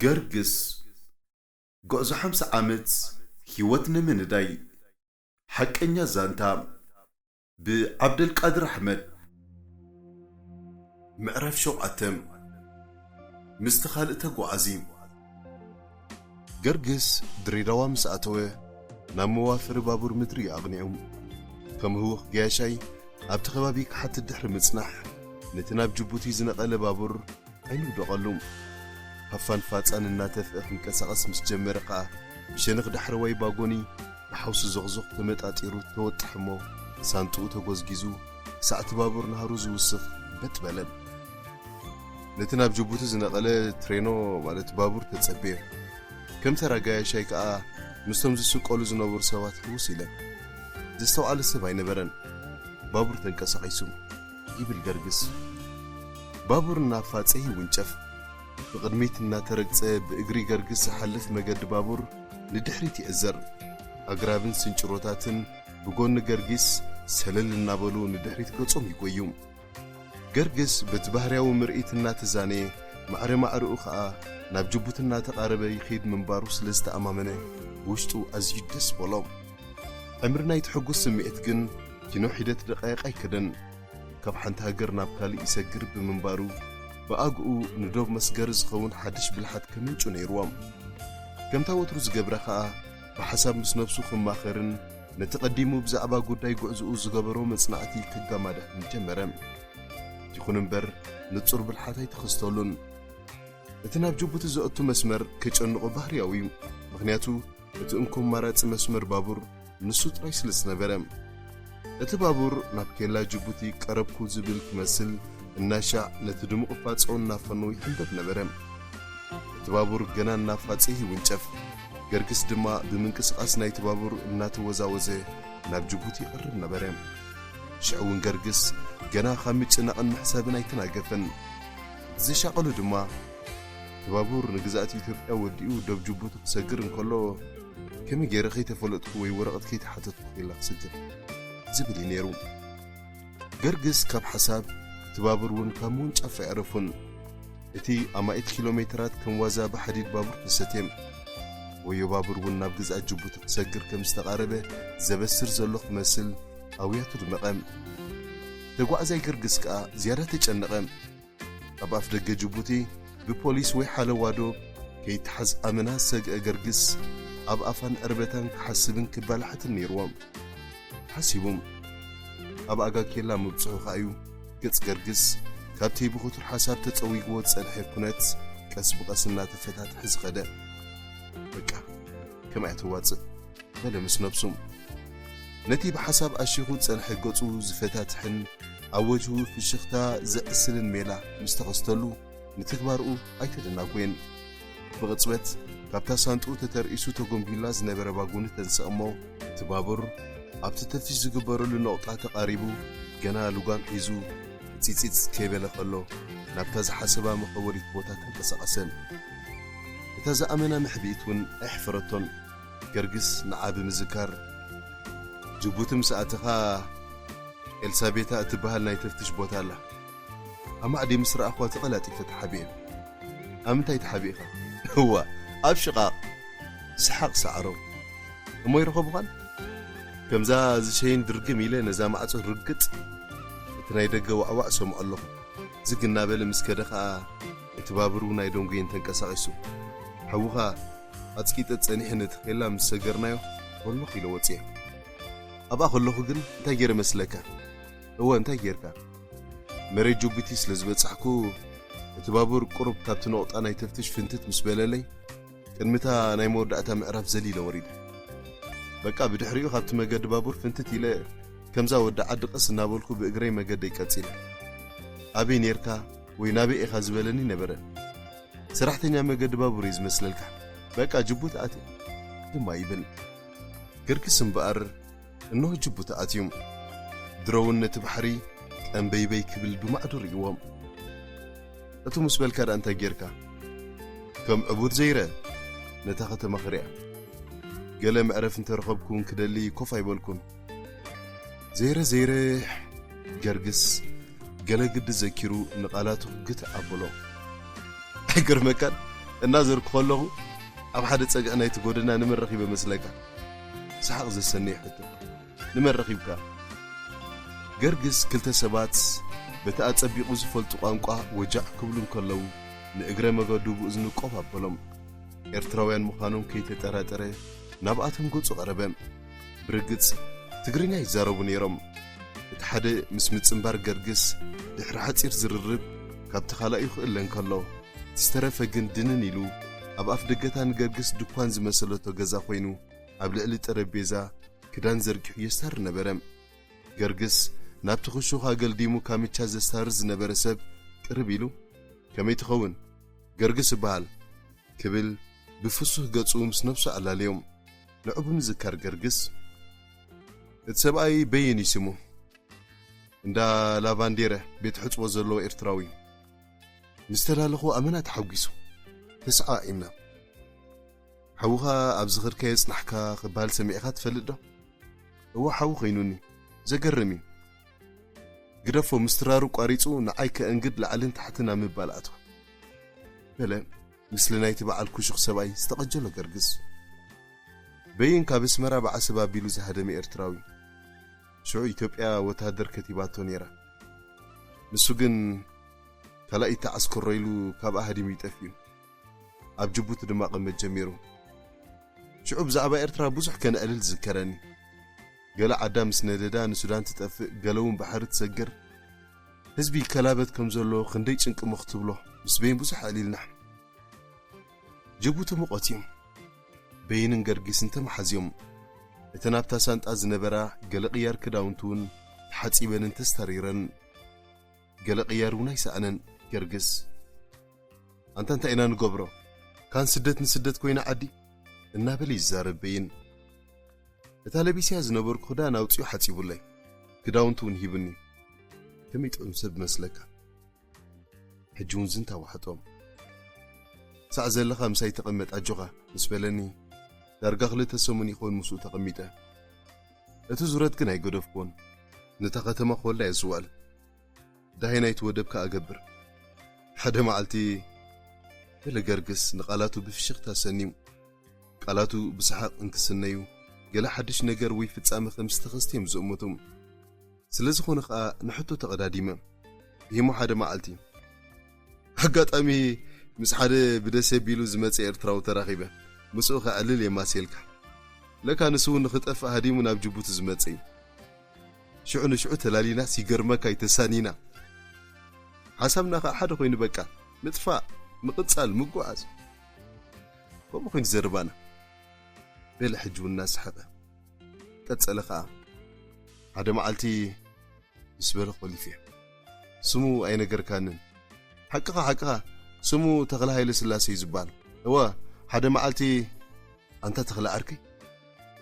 ገርግስ፣ ጉዕዞ ሓምሳ ዓመት ህይወት ንምንዳይ። ሓቀኛ ዛንታ ብዓብደልቃድር ኣሕመድ። ምዕራፍ ሸውዓተ። ምስቲ ካልእ ተጓዓዚ። ገርግስ ድሬዳዋ ምስ ኣተወ፣ ናብ መዋፈሪ ባቡር ምድሪ ኣቕኒዑ። ከም ህዉኽ ገያሻይ ኣብቲ ከባቢ ክሓትት ድሕሪ ምጽናሕ፣ ነቲ ናብ ጅቡቲ ዝነቐለ ባቡር ዓይኑ ደቐሉ። ሃፋን ፋጻን እናተፍአ ክንቀሳቐስ ምስ ጀመረ ኸኣ፣ ብሸነኽ ዳሕረዋይ ባጎኒ ብሓውሲ ዞኽዞኽ ተመጣጢሩ ተወጥሐ እሞ፣ ሳንጥኡ ተጎዝጊዙ፣ ክሳዕ እቲ ባቡር ናህሩ ዝውስኽ በጥ በለ። ነቲ ናብ ጅቡቲ ዝነቐለ ትሬኖ፣ ማለት ባቡር፣ ተጸበየ። ከም ተራ ገያሻይ ከኣ ምስቶም ዝስቀሉ ዝነበሩ ሰባት ህውስ ኢለ። ዘስተውዓለ ሰብ ኣይነበረን። ባቡር ተንቀሳቒሱ፣ ይብል ገርግስ። ባቡር እናፋጸ ይውንጨፍ። ብቕድሚት እናተረግጸ ብእግሪ ገርግስ ዝሓልፍ መገዲ ባቡር ንድሕሪት ይዕዘር። ኣግራብን ስንጭሮታትን ብጎኒ ገርጊስ ሰለል እናበሉ ንድሕሪት ገጾም ይጎዩ። ገርግስ በቲ ባህርያዊ ምርኢት እናተዛነየ፣ ማዕረ ማዕረኡ ኸኣ ናብ ጅቡቲ እናተቓረበ ይኸይድ ምንባሩ ስለ ዝተኣማመነ፣ ብውሽጡ ኣዝዩ ደስ በሎ። ዕምሪ ናይቲ ሕጉስ ስምዒት ግን ኪኖ ሒደት ደቃይቕ ኣይከደን። ካብ ሓንቲ ሃገር ናብ ካልእ ይሰግር ብምንባሩ፣ ብኣግኡ ንዶብ መስገሪ ዝኸውን ሓድሽ ብልሓት ከመንጩ ነይርዎ። ከምታ ወትሩ ዝገብራ ኸኣ፣ ብሓሳብ ምስ ነብሱ ክማኸርን ነቲ ቀዲሙ ብዛዕባ ጉዳይ ጉዕዝኡ ዝገበሮ መጽናዕቲ ከጋማድሕን ጀመረ። ይኹን እምበር፣ ንጹር ብልሓት ኣይተኸስተሉን። እቲ ናብ ጅቡቲ ዘእቱ መስመር ከጨንቖ ባህርያዊ እዩ። ምኽንያቱ፣ እቲ እንኮ ኣማራጺ መስመር ባቡር ንሱ ጥራይ ስለ ዝነበረ። እቲ ባቡር ናብ ኬላ ጅቡቲ ቀረብኩ ዝብል ክመስል እናሻዕ ነቲ ድሙቕ ፋጾ እናፈነወ ይሕንበብ ነበረ። እቲ ባቡር ገና እናፋጸ ይውንጨፍ። ገርግስ ድማ ብምንቅስቓስ ናይቲ ባቡር እናተወዛወዘ ናብ ጅቡቲ ይቐርብ ነበረ። ሽዑ እውን ገርግስ ገና ካብ ምጭናቕን ምሕሳብን ኣይተናገፈን። እቲ ዘሻቐሎ ድማ፣ እቲ ባቡር ንግዝኣት ኢትዮጵያ ወዲኡ ዶብ ጅቡቲ ክሰግር እንከሎ፣ ከመይ ገይረ ከይተፈለጥኩ ወይ ወረቐት ከይተሓተትኩ ክኢላ ክሰግር? ዝብል እዩ ነይሩ። ገርግስ ካብ ሓሳብ፣ እቲ ባቡር እውን ካብ ምውንጫፍ ኣየዕረፉን። እቲ ኣማኢት ኪሎ ሜትራት ከም ዋዛ ብሓዲድ ባቡር ተሰትየ። ወዮ ባቡር እውን ናብ ግዝኣት ጅቡቲ ክሰግር ከም ዝተቓረበ ዘበስር ዘሎ ክመስል ኣውያቱ ድመቐ። ተጓዓዛይ ገርግስ ከኣ ዝያዳ ተጨነቐ። ኣብ ኣፍ ደገ ጅቡቲ ብፖሊስ ወይ ሓለዋ ዶ ከይተሓዝ ኣመና ዝሰግአ ገርግስ፣ ኣብ ኣፋን ዕርበታን ክሓስብን ክባላሓትን ነይርዎ። ሓሲቡ። ኣብ ኣጋ ኬላ ምብጽሑ ከኣ እዩ ገጽ ገርግስ ካብቲ ብኽቱር ሓሳብ ተጸዊግዎ ዝጸንሐ ኩነት ቀስ ብቐስ እናተፈታትሐ ዝኸደ። በቃ፣ ከምኣ እያ ተዋጽእ። በለ ምስ ነብሱ። ነቲ ብሓሳብ ኣሺኹ ዝጸንሐ ገጹ ዝፈታትሕን ኣብ ወጅሁ ፍሽኽታ ዘዕስልን ሜላ ምስ ተኸስተሉ፣ ንትግባርኡ ኣይተደናጎየን። ብቕጽበት፣ ካብታ ሳንጥኡ ተተርኢሱ ተጎምቢላ ዝነበረ ባጉኒ ተንስእ እሞ፣ እቲ ባቡር ኣብቲ ተፍትሽ ዝግበረሉ ነቑጣ ተቓሪቡ፣ ገና ልጓም ሒዙ፣ ጺጺጽ ከይበለ ከሎ፣ ናብታ ዝሓሰባ መኸወሊት ቦታ ተንቀሳቐሰ። እታ ዝኣመና መሕብኢት እውን ኣየሕፈረቶን። ገርግስ ንዓ ብምዝካር፣ ጅቡቲ ምስ ኣተኻ ኤልሳቤታ እትበሃል ናይ ተፍትሽ ቦታ ኣላ። ኣማዕዲ ምስ ረኣኽዋ ተቐላጢፈ ተሓቢኤ። ኣብ ምንታይ ተሓቢእኻ? እዋ፣ ኣብ ሽቓቕ። ሰሓቕ ሰዓሮም። እሞ ይረኸቡኻን? ከምዛ ዝሸይን ድርግም ኢለ ነዛ ማዕጾ ርግጽ፣ እቲ ናይ ደገ ዋዕዋዕ ሰምዖ ኣለኹ። ዝግ እናበለ ምስ ከደ ኸኣ፣ እቲ ባቡር እውን ኣይደንጎየን ተንቀሳቒሱ። ሓውኻ ኣጽቂጠ ጸኒሐ ነቲ ኬላ ምስ ሰገርናዮ፣ በሎኽ ኢለ ወጽየ። ኣብኣ ከለኹ ግን እንታይ ገይረ መስለካ? እወ፣ እንታይ ጌርካ? መሬት ጅቡቲ ስለ ዝበጻሕኩ፣ እቲ ባቡር ቁሩብ ካብቲ ነቑጣ ናይ ተፍትሽ ፍንትት ምስ በለለይ፣ ቅድሚታ ናይ መወዳእታ ምዕራፍ ዘሊለ ወሪደ። በቃ ብድሕሪኡ ካብቲ መገዲ ባቡር ፍንትት ኢለ፣ ከምዛ ወዲ ዓዲ ቀስ እናበልኩ ብእግረይ መገደይ ቀጺለ። ኣበይ ኔርካ ወይ ናበይ ኢኻ ዝበለኒ ነበረ። ሰራሕተኛ መገዲ ባቡር እዩ ዝመስለልካ። በቃ ጅቡቲ ኣትየ ድማ ይብል። ገርግስ እምበኣር እንሆ ጅቡቲ ኣትዩ። ድሮ እውን ነቲ ባሕሪ ጠንበይበይ ክብል ብማዕዶ ርእይዎም። እቱ ምስ በልካ ደኣ እንታይ ጌርካ? ከም ዕቡድ ዘይረ ነታ ከተማ ክሪኣ። ገለ መዕረፊ እንተረኸብኩ እውን ክደሊ ኮፍ ኣይበልኩን። ዘይረ ዘይረ ገርግስ ገለ ግዲ ዘኪሩ ንቓላቱ ግትእ ኣበሎ። ኣይገርመካን? እናዘርኩ ከለኹ ኣብ ሓደ ጸግዒ ናይቲ ጎደና ንመን ረኺበ መስለካ? ሰሓቕ ዘሰነየ ሕቶ። ንመን ረኺብካ? ገርግስ ክልተ ሰባት በቲ ኣጸቢቑ ዝፈልጡ ቋንቋ ወጃዕ ክብሉ እንከለዉ፣ ንእግረ መገዱ ብእዝኑ ቆብ ኣበሎም። ኤርትራውያን ምዃኖም ከይተጠራጠረ ናብኣቶም ገጹ ቀረበ። ብርግጽ ትግርኛ ይዛረቡ ነይሮም። እቲ ሓደ ምስ ምጽንባር ገርግስ ድሕሪ ሓጺር ዝርርብ ካብቲ ካልኣዩ ክእለ እንከሎ፣ እቲ ዝተረፈ ግን ድንን ኢሉ ኣብ ኣፍ ደገታ ንገርግስ ድኳን ዝመሰለቶ ገዛ ኮይኑ ኣብ ልዕሊ ጠረጴዛ ክዳን ዘርጊሑ የስታሪ ነበረ። ገርግስ ናብቲ ክሹኽ ኣገልዲሙ ካምቻ ዘስታርር ዝነበረ ሰብ ቅርብ ኢሉ፣ "ከመይ ትኸውን? ገርግስ እበሃል" ክብል ብፍሱህ ገጹ ምስ ነብሱ ኣላለዮም። ንዑ ብምዝካር ገርግስ፣ "እቲ ሰብኣይ በይን እዩ ስሙ። እንዳ ላቫንዴረ ቤት ሕጽቦ ዘለዎ ኤርትራዊ። ምስ ተላለኹ ኣመና ተሓጒሱ። ተሰዓዒምና። ሓውኻ ኣብ ዝኸድካዮ ጽናሕካ ክበሃል ሰሚዕካ ትፈልጥ ዶ?" "እወ ሓው ኮይኑኒ። ዘገርም እዩ። ግደፎ፣ ምስትራሩ ቋሪጹ ንዓይ ከእንግድ ላዕልን ታሕትን ኣብ ምባል ኣትወ" በለ። ምስሊ ናይቲ በዓል ኩሹኽ ሰብኣይ ዝተቐጀሎ ገርግስ። በይን ካብ ኣስመራ ብዓሰብ ኣቢሉ ዝሃደመ ኤርትራዊ። ሽዑ ኢትዮጵያ ወተሃደር ከቲባቶ ነይራ። ንሱ ግን ካልኣይቲ ተዓስከሮ ኢሉ ካብኣ ሃዲሙ ይጠፍእ እዩ። ኣብ ጅቡቲ ድማ ቅመት ጀሚሩ። ሽዑ ብዛዕባ ኤርትራ ብዙሕ ከነዕልል ዝዝከረኒ። ገለ ዓዳ ምስ ነደዳ ንሱዳን ትጠፍእ፣ ገለ እውን ባሕሪ ትሰግር። ህዝቢ ይከላበት ከም ዘሎ ክንደይ ጭንቂ እሞ ክትብሎ ምስ በይን ብዙሕ ኣዕሊልና። ጅቡቲ ሙቐት እዩ። በይንን ገርጊስን ተመሓዝዮም። እተን ኣብታ ሳንጣ ዝነበራ ገለ ቅያር ክዳውንቲ እውን ተሓጺበንን ተስተሪረን። ገለ ቅያር እውን ኣይሰኣነን ገርግስ። "ኣንታ እንታይ ኢና ንገብሮ? ካን ስደት ንስደት ኮይና ዓዲ?" እናበለ ይዛረብ በይን። እታ ለቢስያ ዝነበርኩ ክዳን ኣውጺኡ ሓጺቡለይ። ክዳውንቲ እውን ሂቡኒ። ከመይ ጥዑም ሰብ መስለካ። ሕጂ እውን ዝንታ ዋሕጦም። "ሳዕ ዘለኻ ምሳይ ተቐመጥ ኣጆኻ" ምስ በለኒ፣ ዳርጋ ክልተ ሰሙን ይኸውን ምስኡ ተቐሚጠ። እቲ ዙረት ግን ኣይገደፍኩዎን። ነታ ከተማ ኮላ እየ ዝዋል። ዳሄ ናይቲ ወደብ ከኣ እገብር። ሓደ መዓልቲ በለ ገርግስ ንቓላቱ ብፍሽኽታ ሰኒዩ። ቃላቱ ብሰሓቕ እንክስነዩ፣ ገለ ሓድሽ ነገር ወይ ፍጻመ ከም ዝተኸስተ እዮም ዝእምቱ። ስለ ዝኾነ ኸኣ ንሕቶ ተቐዳዲመ። ይህሞ ሓደ መዓልቲ ኣጋጣሚ ምስ ሓደ ብደሴ ቢሉ ዝመጸ ኤርትራዊ ተራኺበ። ምስኡ ከዕልል የማስየልካ። ለካ ንሱ እውን ንኽጠፍእ ሃዲሙ ናብ ጅቡቲ ዝመጸ እዩ። ሽዑ ንሽዑ ተላሊናስ ይገርመካ ኣይተሳኒና። ሓሳብና ኸኣ ሓደ ኮይኑ በቃ ምጥፋእ፣ ምቕጻል፣ ምጉዓዝ። ከምኡ ኮይኑ ዘረባና። በለ ሕጂ እውን እናሰሓቐ። ቀጸለ ኸኣ። ሓደ መዓልቲ ምስ በለ ኮሊፈ። ስሙ ኣይነገርካንን። ሓቅኻ፣ ሓቅኻ። ስሙ ተኽለ ሃይለ ስላሴ እዩ ዝበሃል። እወ፣ ሓደ መዓልቲ ኣንታ ተኽለ ዓርከይ፣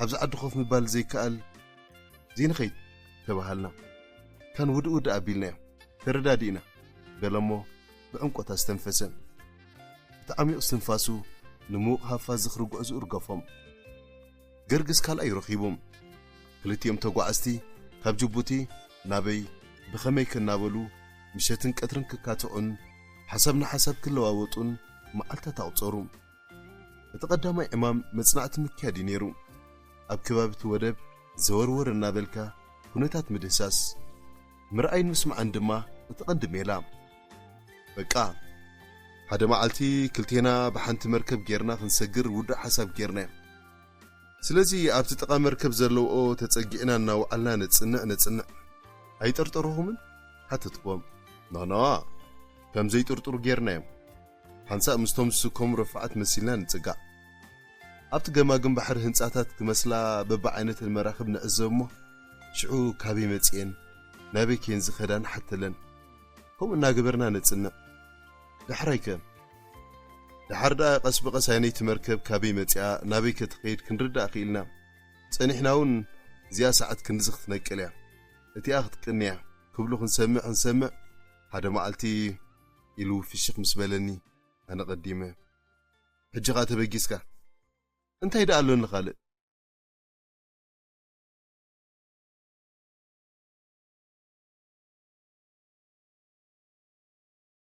ኣብዚ ዓዲ ኮፍ ምባል ዘይከኣል ዘይንኸይድ ተባሃልና። ካን ውድእ ውድእ ኣቢልናዮ። ተረዳዲእና። በለሞ ብዕምቆት ኣስተንፈሰ። እቲ ዓሚቕ እስትንፋሱ ንምዉቕ ሃፋ ዝኽሪ ጉዕዝኡ ርገፎም። ገርግስ ካልኣይ ረኺቡ። ክልቲኦም ተጓዓዝቲ ካብ ጅቡቲ ናበይ ብኸመይ ከናበሉ ምሸትን ቀትርን ክካትዑን ሓሳብ ንሓሳብ ክለዋወጡን መዓልታት ኣቑጸሩ። እቲ ቀዳማይ ዕማም መጽናዕቲ ምክያድ እዩ ነይሩ። ኣብ ከባቢ እቲ ወደብ ዘወርወር እናበልካ ኩነታት ምድህሳስ፣ ምርኣይን ምስማዕን ድማ እቲ ቀንዲ ሜላ። በቃ፣ ሓደ መዓልቲ ክልቴና ብሓንቲ መርከብ ጌርና ክንሰግር ውዱእ ሓሳብ ጌርና። ስለዚ ኣብቲ ጥቓ መርከብ ዘለውኦ ተጸጊዕና እናወዓልና ነጽንዕ ነጽንዕ። "ኣይጠርጠርኹምን?" ሓተትክዎም። "ኖኖ፣ ከም ዘይጥርጥሩ ጌርና እዮም። ሓንሳእ ምስቶም ዝስከሙ ረፋዓት መሲልና ንጽጋዕ። ኣብቲ ገማግም ባሕሪ ህንጻታት ክመስላ በብዓይነተን መራኽብ ንዕዘብ እሞ፣ ሽዑ ካበይ መጺኤን፣ ናበይ ከየን ዝኸዳ ንሓተለን። ከምኡ እናገበርና ነጽንዕ። ዳሕራይ ከ? ዳሓር ደኣ ቀስ ብቐስ ኣየነይቲ መርከብ ካበይ መጺኣ፣ ናበይ ከ ትኸይድ ክንርዳእ ክኢልና። ጸኒሕና እውን እዚኣ ሰዓት ክንድዚ ክትነቅል እያ፣ እቲኣ ክትቅኒ እያ" ክብሉ ክንሰምዕ ክንሰምዕ፣ ሓደ መዓልቲ ኢሉ ፍሽኽ ምስ በለኒ፣ ኣነ ቀዲመ። "ሕጂ ኸኣ ተበጊስካ?" "እንታይ ደኣ ኣሎኒ ካልእ?